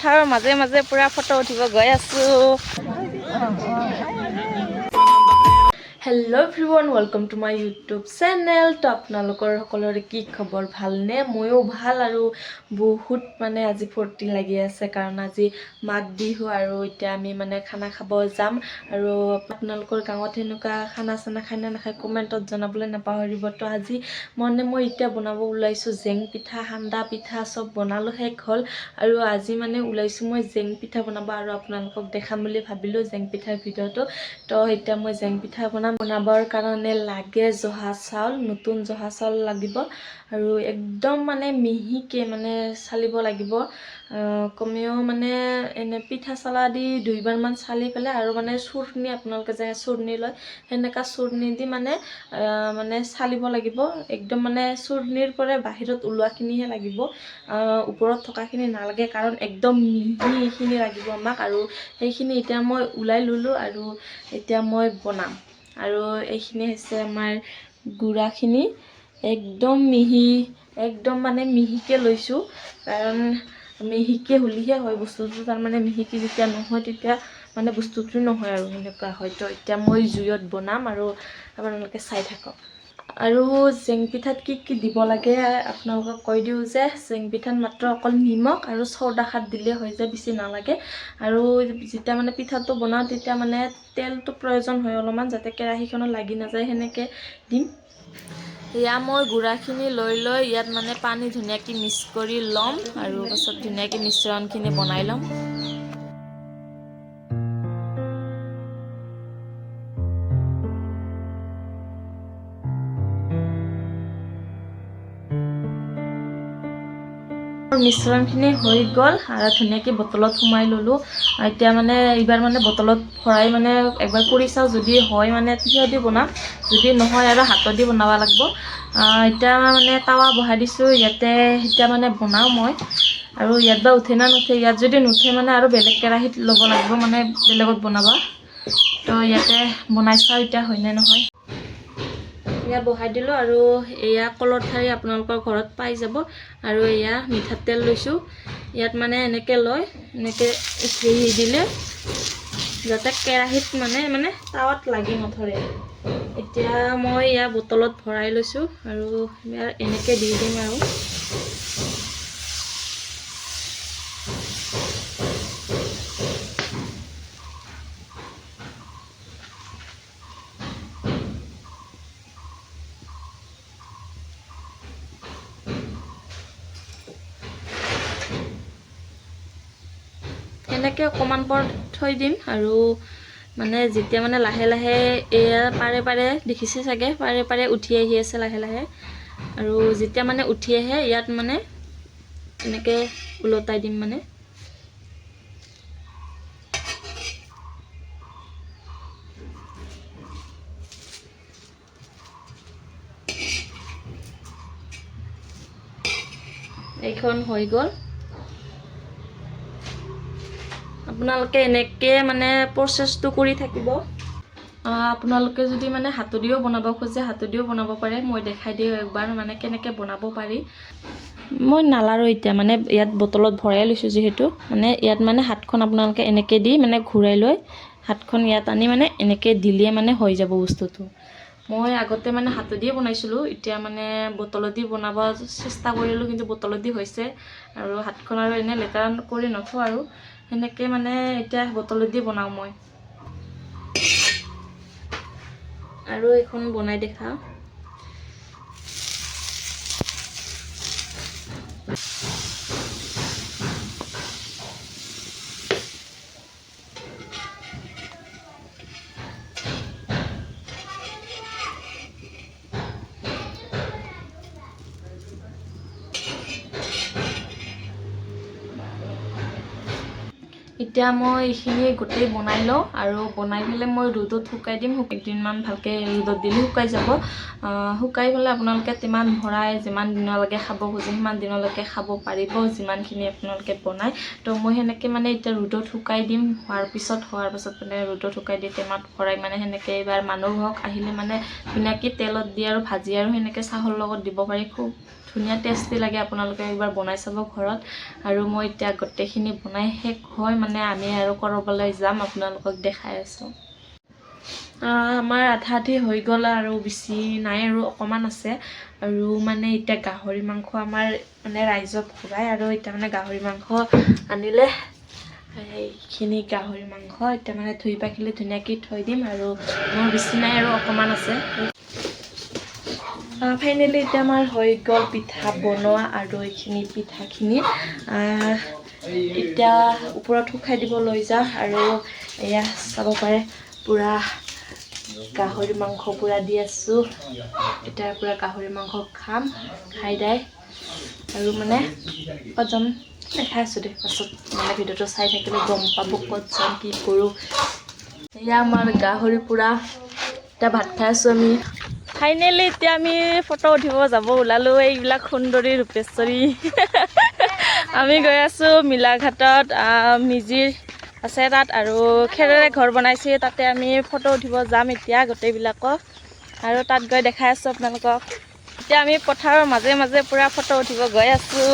পথাৰৰ মাজে মাজে পুৰা ফটো উঠিব গৈ আছোঁ। Hello everyone, welcome to my YouTube channel. তো আপোনালোকৰ সকলোৰে কি খবৰ, ভালনে? ময়ো ভাল আৰু বহুত মানে আজি ফূৰ্তি লাগি আছে, কাৰণ আজি মাঘ বিহু আৰু এতিয়া আমি মানে খানা খাব যাম। আৰু আপোনালোকৰ গাঁৱত সেনেকুৱা খানা চানা খায় নে নাখায়, কমেণ্টত জনাবলৈ নাপাহৰিব। তো আজি মানে মই এতিয়া বনাব ওলাইছোঁ জেং পিঠা, সান্দা পিঠা চব বনালোঁ, শেষ হ'ল। আৰু আজি মানে ওলাইছোঁ মই জেং পিঠা বনাব আৰু আপোনালোকক দেখাম বুলি ভাবিলোঁ জেং পিঠাৰ ভিডিঅ'টো। তো এতিয়া মই জেং পিঠা বনাম। বনাবৰ কাৰণে লাগে জহা চাউল, নতুন জহা চাউল লাগিব আৰু একদম মানে মিহিকে মানে চালিব লাগিব। কমেও মানে এনে পিঠা চালা দি দুইবাৰমান চালি পেলাই আৰু মানে চূৰ্ণি, আপোনালোকে যে চূৰ্ণি লয়, সেনেকুৱা চূৰ্ণি দি মানে মানে চালিব লাগিব। একদম মানে চূৰ্ণিৰ পৰা বাহিৰত ওলোৱাখিনিহে লাগিব, ওপৰত থকাখিনি নালাগে, কাৰণ একদম মিহি এইখিনি লাগিব আমাক। আৰু সেইখিনি এতিয়া মই ওলাই ল'লোঁ আৰু এতিয়া মই বনাম। আৰু এইখিনি হৈছে আমাৰ গুড়াখিনি, একদম মিহি, একদম মানে মিহিকৈ লৈছোঁ, কাৰণ মিহিকৈ হ'লেহে হয় বস্তুটো। তাৰমানে মিহিকৈ যেতিয়া নহয়, তেতিয়া মানে বস্তুটো নহয় আৰু সেনেকুৱা হয়। তো এতিয়া মই জুইত বনাম আৰু আপোনালোকে চাই থাকক। আৰু জেং পিঠাত কি কি দিব লাগে আপোনালোকক কৈ দিওঁ যে জেং পিঠাত মাত্ৰ অকল নিমখ আৰু চৌদা খাৰ দিলে হৈ যায়, বেছি নালাগে। আৰু যেতিয়া মানে পিঠাটো বনাওঁ, তেতিয়া মানে তেলটো প্ৰয়োজন হয় অলপমান, যাতে কেৰাহীখনত লাগি নাযায়, সেনেকৈ দিম। এয়া মই গুড়াখিনি লৈ লৈ ইয়াত মানে পানী ধুনীয়াকৈ মিক্স কৰি ল'ম আৰু পাছত ধুনীয়াকৈ মিশ্ৰণখিনি বনাই ল'ম। মিশ্ৰণখিনি হৈ গ'ল আৰু ধুনীয়াকৈ বটলত সোমাই ল'লোঁ। এতিয়া মানে এইবাৰ মানে বটলত ভৰাই মানে একবাৰ কৰি চাওঁ, যদি হয় মানে থিয় দি বনাম, যদি নহয় আৰু হাতত দি বনাব লাগিব। এতিয়া মানে টাৱা বহাই দিছোঁ ইয়াতে। এতিয়া মানে বনাওঁ মই আৰু ইয়াত বা উঠে না নুঠে। ইয়াত যদি নুঠে মানে আৰু বেলেগ কেৰাহীত ল'ব লাগিব, মানে বেলেগত বনাবা। তো ইয়াতে বনাই চাওঁ এতিয়া হয়নে নহয়। এয়া বহাই দিলোঁ আৰু এয়া কলৰ ঠাৰি আপোনালোকৰ ঘৰত পাই যাব। আৰু এয়া মিঠাতেল লৈছোঁ। ইয়াত মানে এনেকৈ লৈ এনেকৈ ঘি দিলে যাতে কেৰাহীত মানে মানে তাৱাত লাগি নধৰে। এতিয়া মই ইয়াৰ বটলত ভৰাই লৈছোঁ আৰু ইয়াৰ এনেকৈ দি দিম আৰু সেনেকৈ অকণমান পৰ থৈ দিম। আৰু মানে যেতিয়া মানে লাহে লাহে এয়া পাৰে পাৰে দেখিছে চাগে, পাৰে পাৰে উঠি আহি আছে লাহে লাহে। আৰু যেতিয়া মানে উঠি আহে, ইয়াত মানে এনেকৈ ওলটাই দিম মানে। এইখন হৈ গ'ল। আপোনালোকে এনেকৈ মানে প্ৰচেছটো কৰি থাকিব। আপোনালোকে যদি মানে হাতেদিও বনাব খোজে, হাতেদিও বনাব পাৰে। মই দেখাই দিওঁ একবাৰ মানে কেনেকৈ বনাব পাৰি। মই নালাৰো এতিয়া, মানে ইয়াত বটলত ভৰাই লৈছোঁ যিহেতু। মানে ইয়াত মানে হাতখন আপোনালোকে এনেকৈ দি মানে ঘূৰাই লৈ হাতখন ইয়াত আনি মানে এনেকৈ দিলে মানে হৈ যাব বস্তুটো। মই আগতে মানে হাতেদিয়ে বনাইছিলোঁ, এতিয়া মানে বটলত দি বনাব চেষ্টা কৰিলোঁ, কিন্তু বটলত দি হৈছে আৰু হাতখন আৰু এনেই লেতেৰা কৰি নথওঁ আৰু সেনেকৈ মানে এতিয়া বটলত দি বনাওঁ মই। আৰু এইখন বনাই দেখাওঁ। এতিয়া মই এইখিনি গোটেই বনাই লওঁ আৰু বনাই পেলাই মই ৰ'দত শুকাই দিম। একদিনমান ভালকৈ ৰ'দত দিলে শুকাই যাব। শুকাই পেলাই আপোনালোকে টেমাত ভৰাই যিমান দিনলৈকে খাব খোজে, সিমান দিনলৈকে খাব পাৰিব, যিমানখিনি আপোনালোকে বনায়। তো মই সেনেকৈ মানে এতিয়া ৰ'দত শুকাই দিম। হোৱাৰ পাছত মানে ৰ'দত শুকাই দি টেমাত ভৰাই মানে সেনেকৈ এইবাৰ মানুহ হওক আহিলে মানে ধুনীয়াকৈ তেলত দি আৰু ভাজি আৰু সেনেকৈ চাহৰ লগত দিব পাৰি খুব। ধুনীয়া টেষ্টি লাগে। আপোনালোকে একবাৰ বনাই চাব ঘৰত। আৰু মই এতিয়া গোটেইখিনি বনাই শেষ হৈ মানে আমি আৰু ক'ৰবালৈ যাম, আপোনালোকক দেখাই আছোঁ। আমাৰ আধা আধি হৈ গ'ল আৰু বেছি নাই আৰু অকণমান আছে। আৰু মানে এতিয়া গাহৰি মাংস আমাৰ মানে ৰাইজক ভগাই আৰু এতিয়া মানে গাহৰি মাংস আনিলে। এইখিনি গাহৰি মাংস এতিয়া মানে ধুই পাখিলি ধুনীয়াকৈ থৈ দিম। আৰু মোৰ বেছি নাই আৰু অকণমান আছে। ফাইনেলি এতিয়া আমাৰ হৈ গ'ল পিঠা বনোৱা। আৰু এইখিনি পিঠাখিনি এতিয়া ওপৰত শুকাই দিব লৈ যাওঁ। আৰু এয়া চাব পাৰে, পূৰা গাহৰি মাংস পূৰা দি আছোঁ। এতিয়া পূৰা গাহৰি মাংস খাম, খাই দাই আৰু মানে ক'ত যাম দেখাই আছোঁ দে পাছত। মানে ভিডিঅ'টো চাই থাকিলে গম পাব ক'ত যাম, কি কৰোঁ। এয়া আমাৰ গাহৰি পূৰা। এতিয়া ভাত খাই আছোঁ আমি। ফাইনেলি এতিয়া আমি ফটো উঠিব যাব ওলালোঁ। এইবিলাক সুন্দৰী ৰূপেশ্বৰী। আমি গৈ আছোঁ মিলাঘাটত, মিজিৰ আছে তাত আৰু খেৰেৰে ঘৰ বনাইছে, তাতে আমি ফটো উঠিব যাম এতিয়া গোটেইবিলাকক। আৰু তাত গৈ দেখাই আছোঁ আপোনালোকক। এতিয়া আমি পথাৰৰ মাজে মাজে পূৰা ফটো উঠিব গৈ আছোঁ।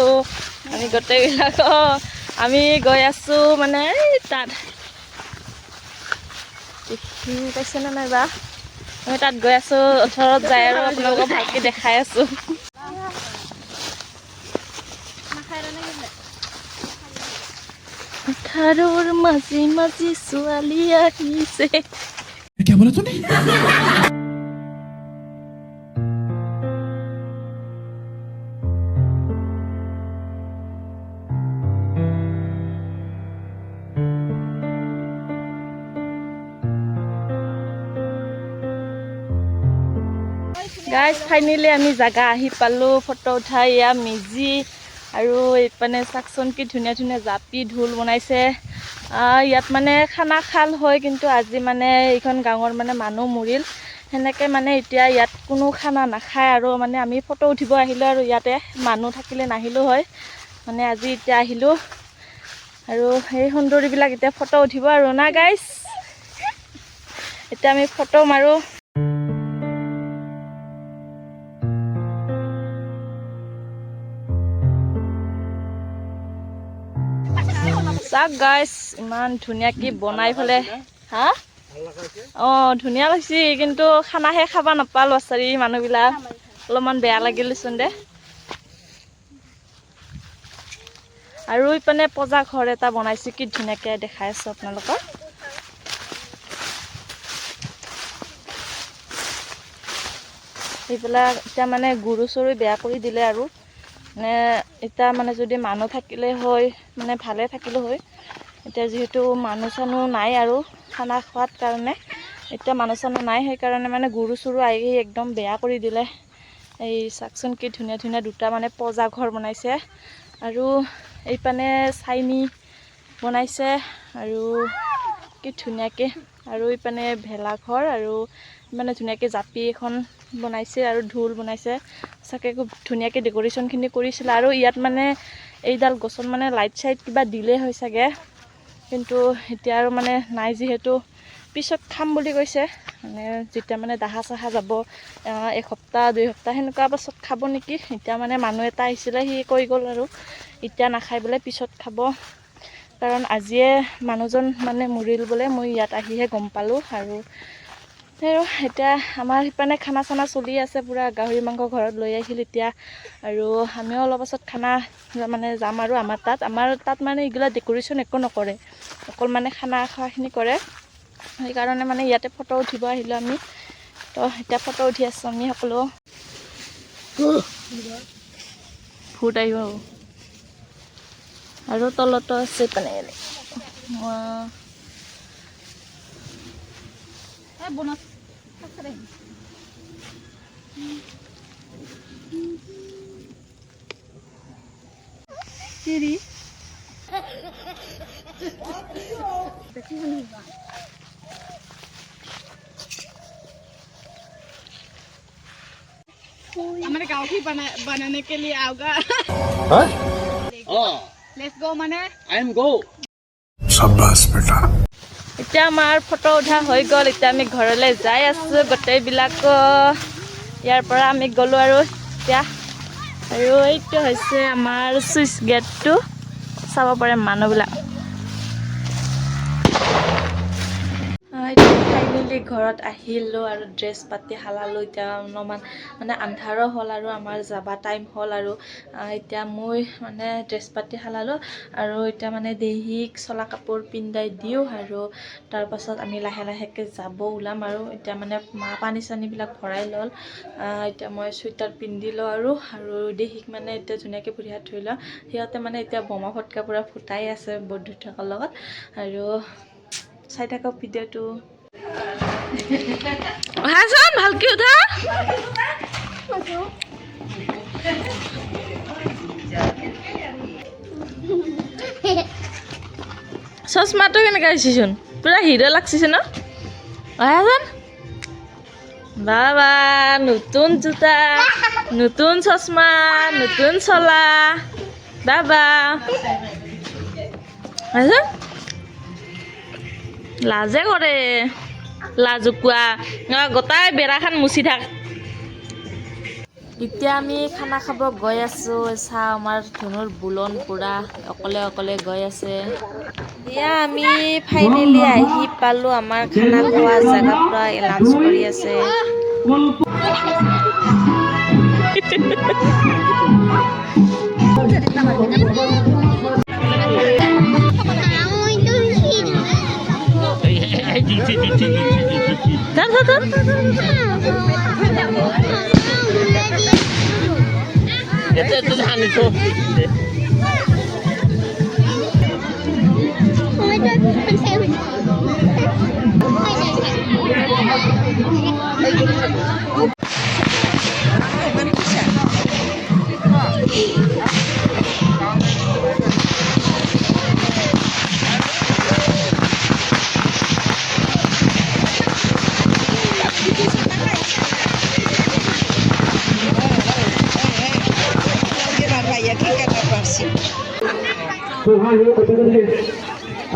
আমি গোটেইবিলাক আমি গৈ আছোঁ মানে এই তাত দেখি পাইছেনে নাই বা? আমি তাত গৈ আছোঁ, ওচৰত যাই আৰু আপোনালোকক ভালকৈ দেখাই আছোঁ। পথাৰৰ মাজে মাজে ছোৱালী আহিছে। क्या बोला तूने? গাইজ, ফাইনেলি আমি জাগা আহি পালোঁ ফটো উঠাই। এয়া মেজি। আৰু এইপিনে চাওকচোন, কি ধুনীয়া ধুনীয়া জাপি ঢোল বনাইছে। ইয়াত মানে খানা খাল হয়, কিন্তু আজি মানে এইখন গাঁৱৰ মানে মানুহ মৰিল, সেনেকৈ মানে এতিয়া ইয়াত কোনো খানা নাখায়। আৰু মানে আমি ফটো উঠিব আহিলোঁ আৰু ইয়াতে মানুহ থাকিলে নাহিলোঁ হয়। মানে আজি এতিয়া আহিলোঁ আৰু সেই সুন্দৰীবিলাক এতিয়া ফটো উঠিব আৰু না গাইজ, এতিয়া আমি ফটো মাৰোঁ। চাওক গাইজ, ইমান ধুনীয়াকৈ বনাই পেলাই। হা, অঁ, ধুনীয়া লাগিছে, কিন্তু খানাহে খাব নাপালোঁ। আচাৰি মানুহবিলাক অলপমান বেয়া লাগিলচোন দে। আৰু ইপিনে পজা ঘৰ এটা বনাইছে, কি ধুনীয়াকৈ দেখাই আছোঁ আপোনালোকক। সেইবিলাক এতিয়া মানে গৰু চৰু বেয়া কৰি দিলে। আৰু মানে এতিয়া মানে যদি মানুহ থাকিলে হয়, মানে ভালে থাকিলে হয়। এতিয়া যিহেতু মানুহ চানুহ নাই আৰু খানা খোৱাত কাৰণে এতিয়া মানুহ চানুহ নাই, সেইকাৰণে মানে গৰু চৰু আহি একদম বেয়া কৰি দিলে। এই চাওকচোন, কি ধুনীয়া ধুনীয়া দুটা মানে পজা ঘৰ বনাইছে। আৰু এইপিনে চাইনি বনাইছে আৰু কি ধুনীয়াকৈ। আৰু ইপিনে ভেলাঘৰ আৰু মানে ধুনীয়াকৈ জাপি এখন বনাইছে আৰু ঢোল বনাইছে। সঁচাকৈ খুব ধুনীয়াকৈ ডেক'ৰেশ্যনখিনি কৰিছিলে। আৰু ইয়াত মানে এইডাল গছত মানে লাইট চাইট কিবা দিলে হয় চাগে, কিন্তু এতিয়া আৰু মানে নাই যিহেতু, পিছত খাম বুলি কৈছে। মানে যেতিয়া মানে দাহা চাহা যাব, এসপ্তাহ 2 সপ্তাহ সেনেকুৱা পাছত খাব নেকি। এতিয়া মানে মানুহ এটা আহিছিলে, সি কৈ গ'ল আৰু এতিয়া নাখাই বোলে, পিছত খাব, কাৰণ আজিয়ে মানুহজন মানে মৰিল বোলে। মই ইয়াত আহিহে গম পালোঁ। আৰু আৰু এতিয়া আমাৰ সিপানে খানা চানা চলি আছে পূৰা। গাহৰি মাংস ঘৰত লৈ আহিল এতিয়া আৰু আমিও অলপ পাছত খানা মানে যাম। আৰু আমাৰ তাত মানে এইগিলা ডেক'ৰেশ্যন একো নকৰে, অকল মানে খানা খোৱাখিনি কৰে। সেইকাৰণে মানে ইয়াতে ফটো উঠিব আহিলোঁ আমি। তো এতিয়া ফটো উঠি আছোঁ আমি সকলো। ভূত আহিব। আৰু তলতো আছে মানে। চিৰি। हमारे गाँव की बनाने के लिए आओगा? Let's go মানে। I am go. शाबाश बेटा। এতিয়া আমাৰ ফটো উঠা হৈ গ'ল। এতিয়া আমি ঘৰলৈ যাই আছোঁ গোটেইবিলাক। ইয়াৰ পৰা আমি গ'লোঁ আৰু এতিয়া আৰু এইটো হৈছে আমাৰ চুইচ গেটটো, চাব পাৰে মানুহবিলাক। এতিয়া ফাইনেলি ঘৰত আহিলোঁ আৰু ড্ৰেছ পাতি সলালোঁ। এতিয়া অলপমান মানে আন্ধাৰো হ'ল আৰু আমাৰ যাবা টাইম হ'ল আৰু এতিয়া মই মানে ড্ৰেছ পাতি সলালোঁ আৰু এতিয়া মানে দেহীক চলা কাপোৰ পিন্ধাই দিওঁ আৰু তাৰপাছত আমি লাহে লাহেকৈ যাব ওলাম। আৰু এতিয়া মানে মা পানী চানীবিলাক ভৰাই ল'ল। এতিয়া মই চুৱেটাৰ পিন্ধি লওঁ আৰু আৰু দেহীক মানে এতিয়া ধুনীয়াকৈ ভৰি হাত ধুই লওঁ। সিহঁতে মানে এতিয়া বোমা ফটকা পূৰা ফুটাই আছে বন্ধুসকলৰ লগত। আৰু চাই থাকক ভিডিঅ'টো। হাচোন, ভালকে উঠা। চশমাটো কেনেকা হৈছেচোন, পুৰা হিৰ' লাগছিচোন ন? আহাচোন বাবা, নতুন জোতা, নতুন চশমা, নতুন চলা। বাবা, আহাচোন। লাজে কৰে, লাজুকুৱা। গোটাই বেৰাখান মুচি থাক। এতিয়া আমি খানা খাব গৈ আছো। চাহ, আমাৰ ধুনুৰ বুলন পুৰা অকলে অকলে গৈ আছে। এতিয়া আমি ফাইনেলি আহি পালো আমাৰ খানা খোৱা জেগাৰ পৰা। লাঞ্চ কৰি আছে। ধৰ ধৰ ধৰ।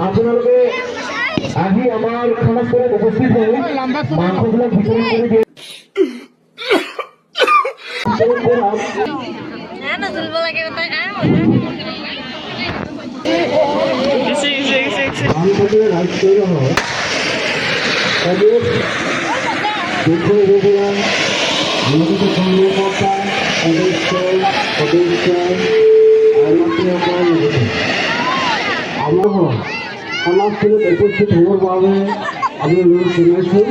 আপোনালোকে আহি আমাৰ খানাস্থলত উপস্থিত হৈ মাংসবিলাক বিতৰণ কৰি দিয়ে। বিতৰণ কৰা। নতুলব লাগে। বানপানীৰ ৰাজ্যৰ হয় তাদেৰ দক্ষ উপজেলা নিয়মিত কৰ্মকৰ্তা, সদস্য সদস্য আইনসকল লগতে আমাৰ সমাজখনত উপস্থিত হ'বৰ বাবে আমি অনুৰোধ জনাইছোঁ।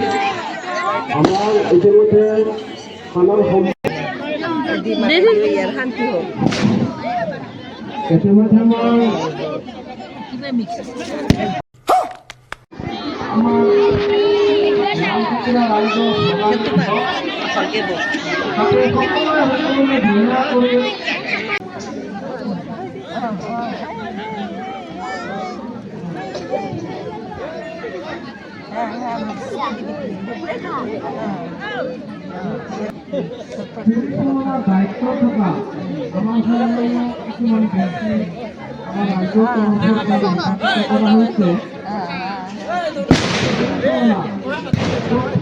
আমাৰ ইতিমধ্যে খানাৰ ইতিমধ্যে মই আমাৰ ৰাইজৰ তাতে সকলোৱে সকলোৱে ধুনীয়া কৰি দায়িত্ব থকা আমাৰ কিছুমান ব্যক্তি আমাৰ ৰাইজৰ তৰফৰ পৰা নিৰ্বাচিত কৰা হৈছে।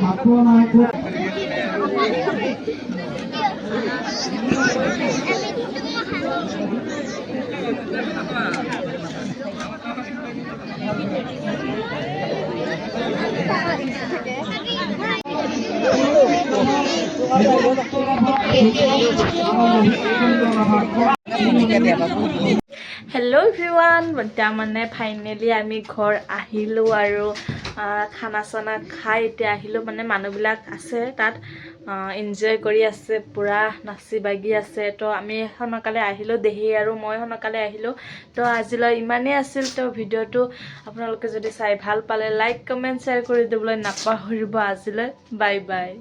ফাকুৱা নায়কৰ হেল্ল' এভৰিৱান, এতিয়া মানে ফাইনেলি আমি ঘৰ আহিলোঁ আৰু খানা চানা খাই এতিয়া আহিলোঁ। মানে মানুহবিলাক আছে তাত, এনজয় কৰি আছে, পূৰা নাচি বাগি আছে। তো আমি সোনকালে আহিলোঁ, দেহী আৰু মই সোনকালে আহিলোঁ। তো আজিলৈ ইমানেই আছিল। তো ভিডিঅ'টো আপোনালোকে যদি চাই ভাল পালে লাইক, কমেণ্ট, শ্বেয়াৰ কৰি দিবলৈ নাপাহৰিব। আজিলৈ বাই বাই।